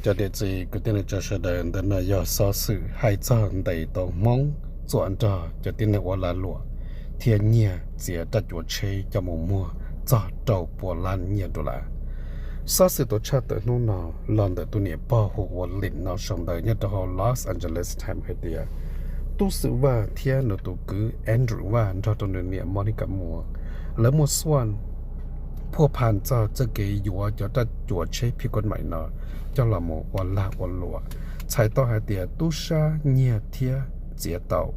Cov niam txiv kwv tij neej tsa sawv daws, ntawm no yog xov xwm hais txog ntes tau Hmoob txuam nrog cov tib neeg ua lag luam thiab nyiag txiav raj cuav tsheb coj mus muag txog rau pua lab nyiaj dollar. Xov xwm tau tshaj tawm hnub no los ntawm tus niam pog hu ua Lim no sau ntawv nyob rau hauv Los Angeles Times hais tias tub xwm Vaj thiab nws tus kwv Andrew Vaj nrog rau nws niam Monica Muas, lawv muaj xuaj phuaj phan txog txoj kev yuav cov raj cuav tsheb phiv koj maim no coj los mus ua lag ua luam. Txhais tau hais tias tub sab nyiag thiab txiav tau,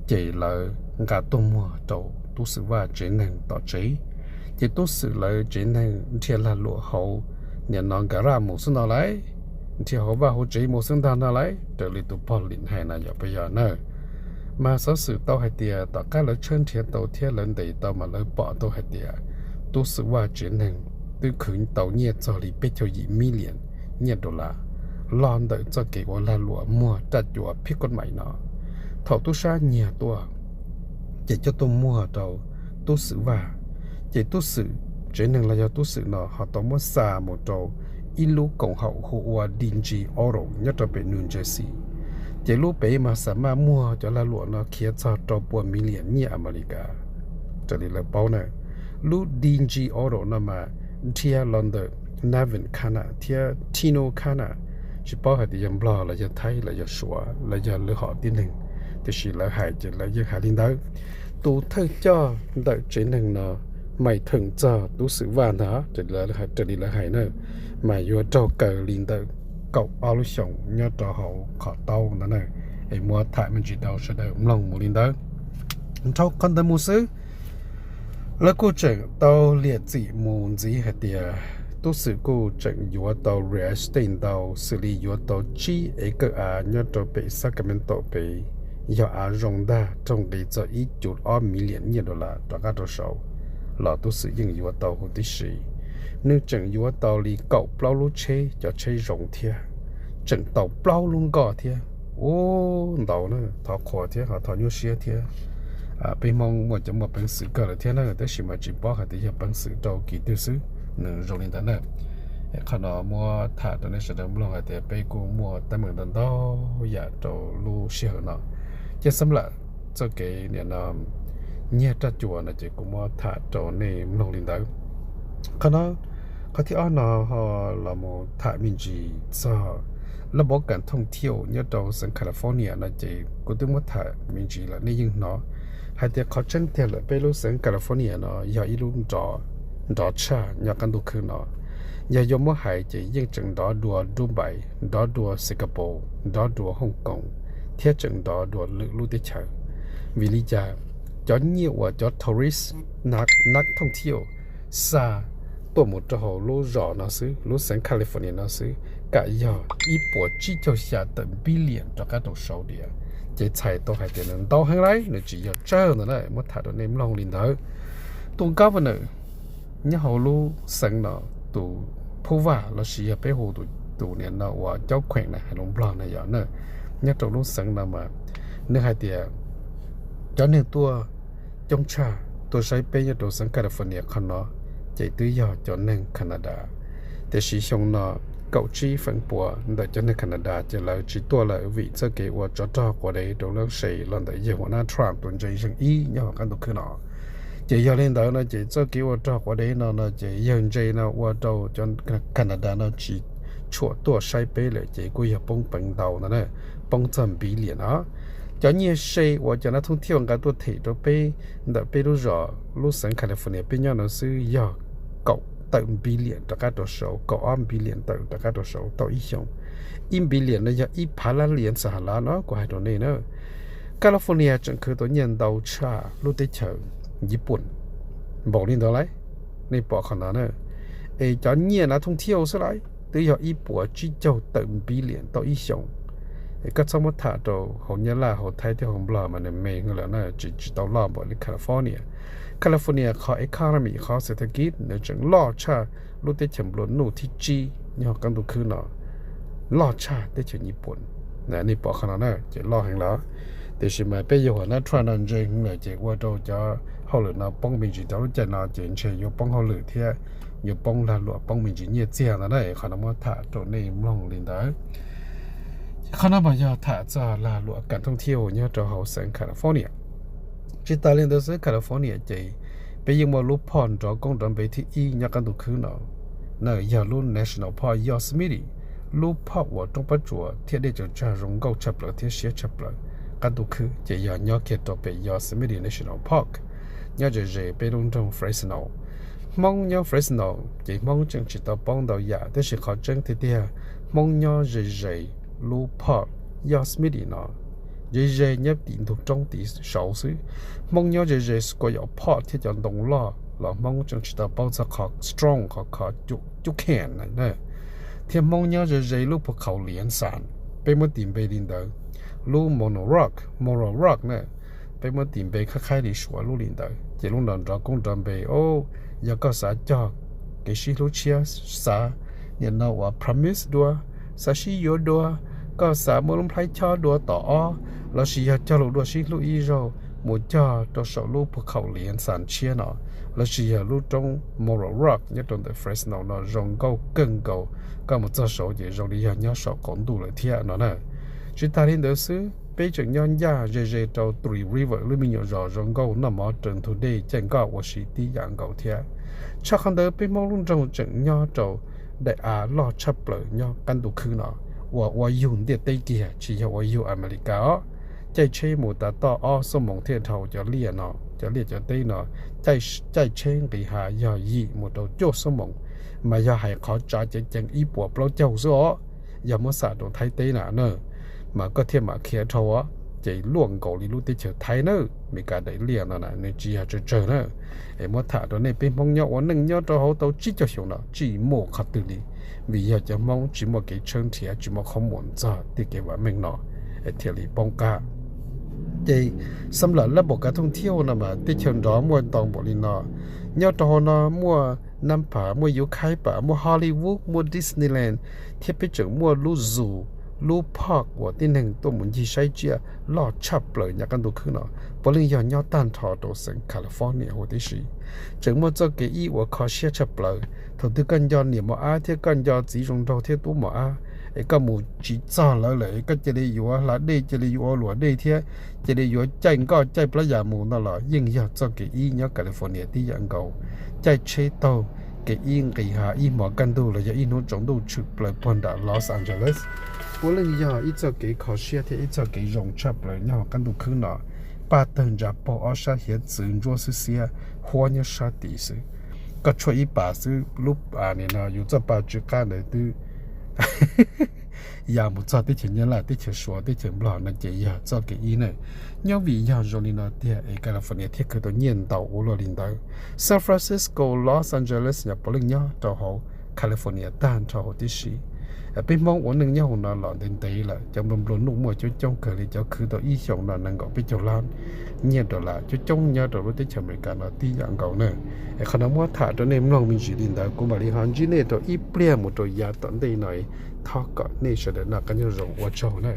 ces lawv nqa tuaj muag rau tub xwm Vaj tsev neeg tom tsev, ces tub xwm lawv tsev neeg nrhiav lag luam hauv niam no nkas raj mus xwb no lauj, nrhiav hauv vaj hauv tsev mus xwb ntag no lauj, raws li tus pog Lim hais no yog puas yog na. Mas xov xwm tau hais tias tom qab lawv tshawb nrhiav tau thiab lawv ntes tau mas lawv pom tau hais tias tub xwm Vaj tsev neeg twb khwv tau nyiaj txog li peb caug yim million nyiaj dollar los ntawm txoj kev ua lag luam muag raj cuav phiv koj maim no. Thaum tub sab nyiag tuaj, ces coj tuaj muag rau tub xwm Vaj, ces tub xwm tsev neeg los yog tub xwm no ho tau muab xa mus rau ib lub koom haum hu ua D G Auto nyob rau pem New Jersey. Ces lub pem mas xam maj muag cov lag luam no khiav txog rau pua million nyiaj Amelikas. Raws li lawv paub na, lub D G Auto no mas nrhiav los ntawm Navin Khanna thiab Tino Khanna, tsis paub hais tias yog Nplog los yog Thaib los yog Suav los yog lwm hom tib neeg, tiam sis lawv hais ces lawv yeej hais li ntawd. Tus thawj coj ntawm tsev neeg no, mais theem txog tub xwm Vaj ntag, raws li lawv hais na, mas yuav raug kaw li ntawm kaum ob lub xyoos nyob rau hauv qhov taub ntawd na. Es muab tham me ntsis rau sawv daws mloog mus li ntawd. Dhau qhov ntawd mus xwb, lawv kuj tseem tau liam txim mus ntxiv hais tias tub xwm kuj tseem yuav tau real estate ntau xws li yuav tau tsib ev kawm av nyob rau pem Sacramento pem, yog av zoo ntag raug nqi txog ib cum ob million nyiaj dollar rov qab rau saud, los tub xwm yeej yuav tau huv tib si. Nws tseem yuav tau li kaum plaub lub tsheb, cov tsheb zoo thiab, tseem tau plaub lub nkoj thiab. Ub, ntau na, thov qhuas thiab ho thov nyuaj siab thiab. Peb Hmoob muaj cov muaj peev xwm kawg lawm thiab na, tab sis mas tsis paub hais tias yog peev xwm rau kiv twg xwb, nws zoo li ntawd na. Qhov no muab tham rau nej sawv daws mloog hais tias peb kuj muaj teeb meem ntau ntau yam rau lub sij hawm no. Ces xam lam txoj kev niam no nyiag raj cuav no ces kuv muab tham rau nej mloog li ntawd. Qhov no, qhov thib ob no ho los mus tham me ntsis txog laj npov kas thooj thiauj nyob rau xeev California no ces kuv twb muab tham me ntsis lawm, nej yeej hnov hais tias qhov tseeb tiag lawm peb lub xeev California no yog ib lub nrov tshaj nyob qab ntuj khwb no. Yog yuav muab hais ces yeej tseem nrov dua Dubai, nrov dua Singapore, nrov dua Hong Kong, thiab tseem nrov dua lwm lub teb chaws. Vim li cas? Cov nyiaj uas cov tourist, nab thooj thiauj xa tuaj mus rau hauv lub zos no xwb, lub xeev California no xwb, kam yog ib puas tsib caug xya tawm billion rov qab rau saud diam. Ces txhais tau hais tias nws ntau heev lauj, nws tsis yog tsawg ntawd na, muab tham rau nej mloog li ntawd. Tus governor nyob hauv lub xeev no, tus phub vaj lossis yog peb hu tus niam no uas caub kheem na hais lus Nplog na yog na, nyob rau lub xeev no mas nws hais tias cov neeg tuaj coob tshaj tuaj saib peb nyob rau xeev California qhov no ces twb yog cov neeg Canada. Tiam sis xyoo no kaum tsib feem pua ntawm cov neeg Canada ces lawv tsis tuaj lawm vim txoj kev ua tsov rog quav dev rau lub se los ntawm yawg huam nab Trump tus ntse zeeg ib nyob hauv qab ntuj khwb no. Ces yog li ntawd no ces txoj kev ua rog quav dev no no ces yawg ntse no ua rau cov Canada no tsis tshuam tuaj saib peb lawm ces kuj yog poob peev ntau ntawd na, poob txog billion no. Cov nyiaj se uas cov nab thooj thiauj nqa tuaj them rau peb ntawm peb lub zos lub xeev California peb nyob no xwb yog kaum tawm billion rov qab rau saud, kaum ob billion tawm rov qab rau saud tau ib xyoos. Ib billion no yog ib phav lab lias xas has lav no kuv hais rau nej na. California tseem khwv tau nyiaj ntau tshaj lub teb chaws Yiv Pooj npaum li ntawd lauj. Nej pom qhov no na, es cov nyiaj nab thooj thiauj xwb lauj twb yog ib puas tsib caug tawm billion tau ib xyoos. Es koj txhob muab tham rau hauv Nyab Laj, hauv Thaib thiab hauv Nplog mas nws me heev lawm na, tsis tsis tau loj npaum li California. California qhov economy, qhov xev thas kiv nws tseem loj tshaj lub teb chaws nplua nuj thib tsib nyob hauv qab ntuj khwb no, loj tshaj teb chaws Yiv Pooj. Nej pom qhov no na ces loj heev lawm. Tiam sis mas peb yawg huam nab Trump no ntse heev lawm ces ua rau cov hauj lwm no poob me ntsis rau lub caij no ces ntshe yuav poob hauj lwm thiab yuav poob lag luam poob me ntsis nyiaj txiag ntawd na. Qhov no muab tham rau nej mloog li ntawd. Qhov no mas yog tham txog lag luam kam thooj thiab nyob rau hauv xeev California. Tsis tas li ntawd xwb, California ces peb yeej muaj lub park nrov koob nrov npe thib ib nyob qab ntuj khwb no, na yog lub National Park Yosemite, lub park uas roob pob tsuas thiab dej tsaws tsag zoo nkauj tshaj plaws thiab siab tshaj plaws qab ntuj khwb ces yog nyob kiag rau pem Yosemite National Park, nyob ze ze peb lub nroog Fresno. Hmoob nyob Fresno ces Hmoob tseem tsis tau paub ntau yam, tab sis qhov tseeb tiag tiag Hmoob nyob ze ze lub park Yosemite no, ze ze nyob tim ntug roob tim saud xwb. Hmoob nyob ze ze Sequoia Park thiab cov ntoo loj los Hmoob tseem tsis tau paub txog qhov strong, qhov qhov cub kheem na. Thiab Hmoob nyob ze ze lub puv qhaum Lian Xas, peb muab tis npe li ntawd, lub Mono Rock, Moro Rock na, peb muab tis npe qhaib qhaib li Suav lub li ntawd. Ces lub no nrov koob nrov npe, o, yog koj xav cog kev sib hlub tshiab, xav nim no uas promise dua, xav sib yuav dua, koj xav muab lub nplhaib chob dua tom ob, lossis yog cog lus dua sib hlub ib zaug mus cog rau saum lub puv qhaum Lian Xas tshiab no, lossis yog lub roob Moro Rock nyob rau ntawm Fresno no zoo nkauj kawg nkaus, koj mus txog saud ces zoo li yog nyob saum qaum ntuj lawm thiab no na. Tsis tas li ntawd xwb, peb tseem nyob ncaj ze ze rau Three River lub me nyuam zos zoo nkauj noj mov raws ntug dej caij nkoj ua si tib yam nkaus thiab. Tshaj qhov ntawd peb Hmoob lub nroog tseem nyob rau daim av loj tshaj plaws nyob qab ntuj khwb no, uas ua yug ntiaj teb kiag tsis yog ua yug Amelikas os. Caij tsheb mus tas toj ob xuab moos thiaj dhau cov liaj no, cov liaj cov teb no, caij tsheb nqis hav yog yim mus rau cuaj xuab moos, mas yog hais qhov tsav ceev ceev ib puas plaub caug xwb os. Yog muab xam rau Thaib teb na na, mas koj thiaj mam khiav dhau os. Ces luaj nkaus li lub teb chaws Thaib na, Amelikas daim liaj no na nws tsis yog tsawg tsawg na. Es muab tham rau nej peb Hmoob nyob ua neej nyob rau hauv tau tsib caug xyoo no tsis muaj qhov twg li, vim yog cov Hmoob tsis muaj kev tshawb nrhiav, tsis muaj qhov muag txog tej kev vam meej no, es thiaj li poob qab. Ces xam lam lab npaum kav thooj thiab no mas teb chaws nrov muaj ntau npaum li no. Nyob rau hauv no muaj Nab Pha, muaj Yuv Khaib Pam, muaj Hollywood, muaj Disneyland, thiab peb tseem muaj lub zoo, lub park uas tib neeg tuaj mus ncig saib tsiaj loj tshaj plaws nyob qab ntuj khwb no, puav leej yog nyob tag nrho rau xeev California huv tib si. Tseem muaj txoj kev ib uas kho siab tshaj plaws. Thaum twg koj nco niam mos ab thiab koj nco txiv zoo nraug thiab tub mos ab, es koj mus tsis txog lawv lawm es koj cia li yuav hla dej, cia li yuav ua luam dej thiab cia li yuav caij nkoj caij plab yas mus no los yeej yog txoj kev ib nyob California tib yam nkaus. Caij tsheb taug kev ib nqis hav ib hmos kaj ntug los yog ib hnub tsaus ntuj tshwm plaws puag nram Los Angeles, puav leej yog ib txoj kev kho siab thiab ib txoj kev zoo tshaj plaws nyob hauv qab ntuj khwb no. Paj tawg ntsa paug ob sab hiav txwv ntsuab xwb xiab, huab nyob sab tid xwb. Koj tshuaj ib pas xwb lub, nim no yus txoj pa tsw qab ntawd twb ya mus txog teb chaws Nyab Laj, teb chaws Suav, teb chaws Nplog no ces yog txoj kev ib na. Nyob vim yog zoo li no tiag es California thiaj khwv tau nyiaj ntau ua luaj li ntawd. San Francisco, Los Angeles yog puav leej nyob rau hauv California tag nrho huv tib si. Peb Hmoob ua neej nyob hauv no los ntev ntev lawm, cov nplua nplua nuj muaj coob coob kawg li, cov khwv tau ib xyoos no nees nkaum peb caug lab nyiaj dollar coob coob nyob rau lub teb chaws Amelikas no tib yam nkaus na. Es qhov no muab tham rau nej mloog me ntsis li ntawd, kuv mam li ho ntsib nej rau ib pliag mus rau yav tom ntej no, thov kom nej sawv daws noj qab nyob zoo, ua tsaug na.